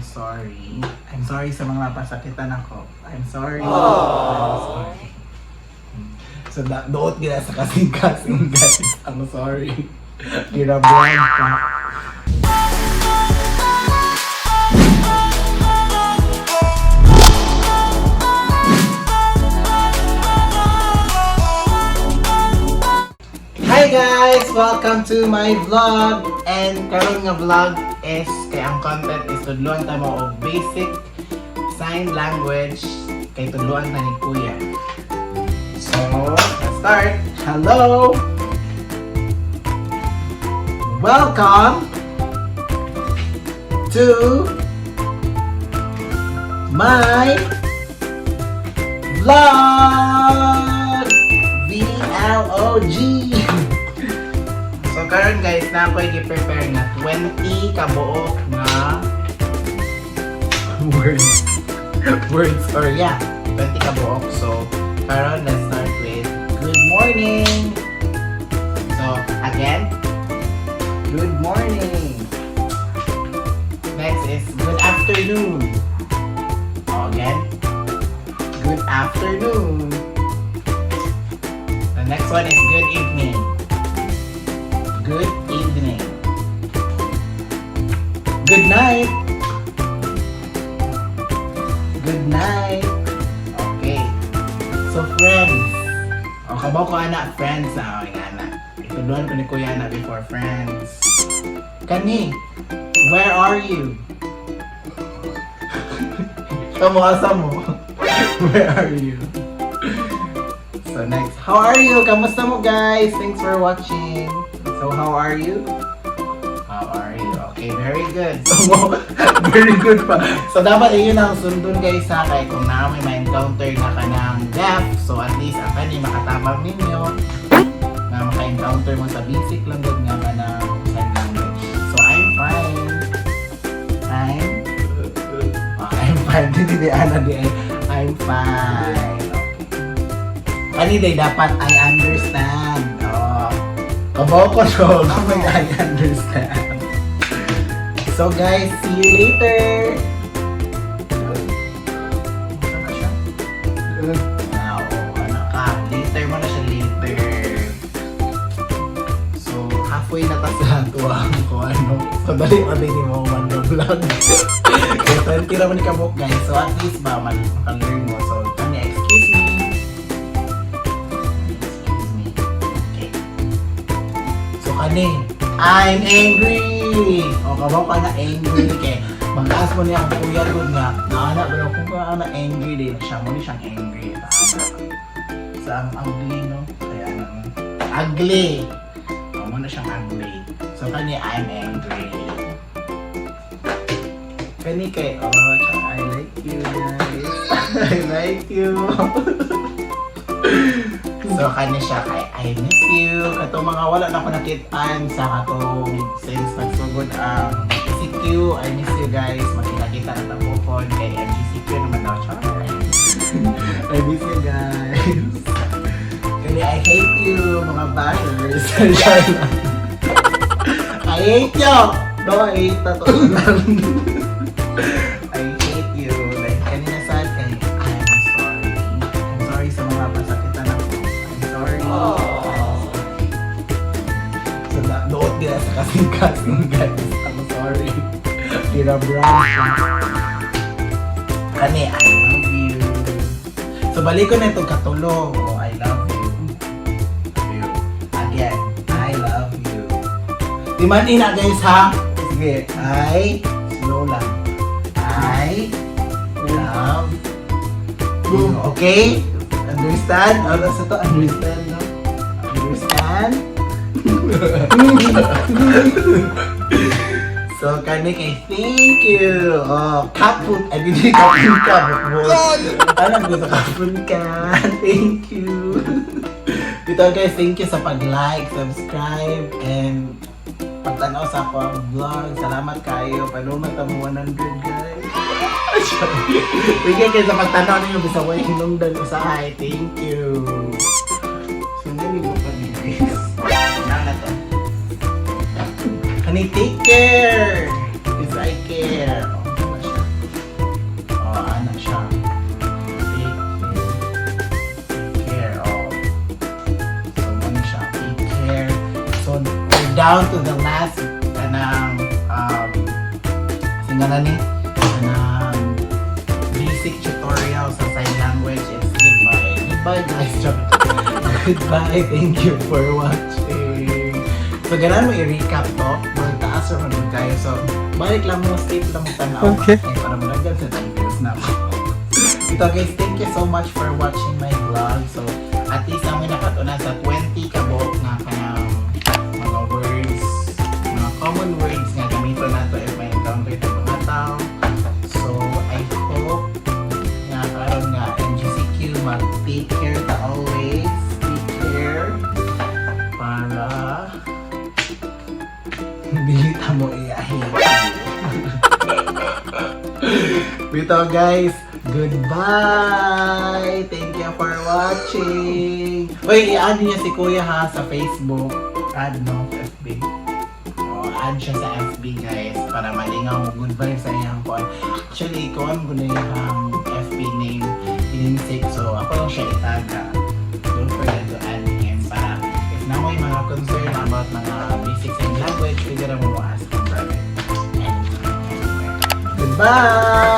Sorry. I'm sorry sa mga napasakitan ako. I'm sorry. I'm sorry. So, duot gina sa kasing-kasing, guys. I'm sorry. Girabuan pa. Hi guys! Welcome to my vlog! And karon nga vlog is kay ang content is tudluan ta mo og basic sign language kay tudluan ta ni Kuya. So, let's start. Hello! Welcome to my vlog! VLOG! So karon guys, na ako i-prepare nga 20 kabuok nga words. Words or yeah, 20 kabuok. So karon, let's start with good morning. So again, good morning. Next is good afternoon. Oh, again, good afternoon. The next one is good evening. Good evening. Good night. Good night. Okay. So friends. O kabaw ko ana friends na okay ana. Itudluan ko ni Kuya na before friends. Kani, where are you? Kamo asa mo? Where are you? So next, how are you? Kamusta mo, guys? Thanks for watching. So how are you? How are you? Okay, very good. So very good pa. So dapat yun ang sundon, guys, sa kay kung na may ma-encounter na ka ng deaf, so at least ang kani makatabang ninyo na maka-encounter mo sa basic lang gud nga kanang sign language. So I'm fine. I'm Oh, I'm fine. Hindi di ana di ay I'm fine. Okay. Kani day dapat I understand. Oh. Kabaw ko so, may I understand. So guys, see you later. Ano na siya? Wow, ano ka? Later mo na siya later. So, halfway na ta sa tuwang ko ano. So, dali pa din mo man na vlog. Kaya 20 naman ni kabuk, guys. So, at least ba, man, maka-learn mo. So, kani, excuse me. Excuse me. Okay. So, kani, I'm angry! O, kabaw ka na angry. Kay, mag-ask mo niya ang kuya ko nga, naana ba kung ka na angry din siya, mo ni siyang angry. Naana. Sa ang ugly, no? Kaya ano, ugly. O, mo na siyang ugly. So, kani, I'm angry. Kani kay, oh, I like you guys. I like you. So, kani siya kay I miss you. Katong mga wala na ko nakitaan sa katong since nagsugod ang GCQ. I miss you guys. Makita-kita na tapokon kay MGCQ naman daw. Char. I miss you guys. Kani I hate you, mga bashers. Char lang. I hate you! No, I hate na to lang. I hate you. Like, kanina sad kay I'm sorry. I'm sorry sa mga pasakitan ako. I'm sorry. I'm sorry. So, duot din sa kasing-kasing, guys. I'm sorry. Girabrand siya. Kani, I love you. So, balik ko na itong katulo. Oh, I love you. You. Again, I love you. Di man ina, guys, ha? Sige, I, slow lang. I love you. Okay? Understand? Ano sa to? Understand, no? Understand? So, kani kay thank you. Oh, kaput. Ay, hindi kaput ka. Alam ko sa kaput ka. Thank you. Ito guys, thank you sa pag-like, subscribe, and pagtanaw sa akong vlog. Salamat kayo. Panuman ta mo 100, guys. Thank you kayo sa pagtanaw ninyo. Bisa ko hinungdan usahay. Thank you. So, naligo pa ni guys. Na to. Kani take care. Because I care. Oh, ano siya? down to the last kanang nga ni kanang basic tutorial sa sign language is goodbye. Goodbye, guys. Goodbye. Thank you for watching. So ganahan mo i-recap to. Magtaas ra man kayo. So balik lang mo, skip lang mo tanaw. Okay. Ay, para malagyan sa views na ako. Ito guys, thank you so much for watching my vlog. So at least ang nakatuna sa 20 kabuok nga kanang mga words, mga common words nga gamiton nato if may encounter ta mga tao. So I hope nga karon nga MGCQ, mag take care ta always. Take care para dili ta mo i-hate. Bitaw guys, goodbye! Thank you for watching! Uy, i-add niya si Kuya ha sa Facebook. Add no, FB. Oh, add siya sa FB, guys, para malingaw mo, good vibes sa iyang kuan. Actually, kuan ko na iyang FB name in. So ako lang siya itaga. Don't forget to add him para if na may mga concern about mga basic sign language, pwede ra mo ask him private. Goodbye!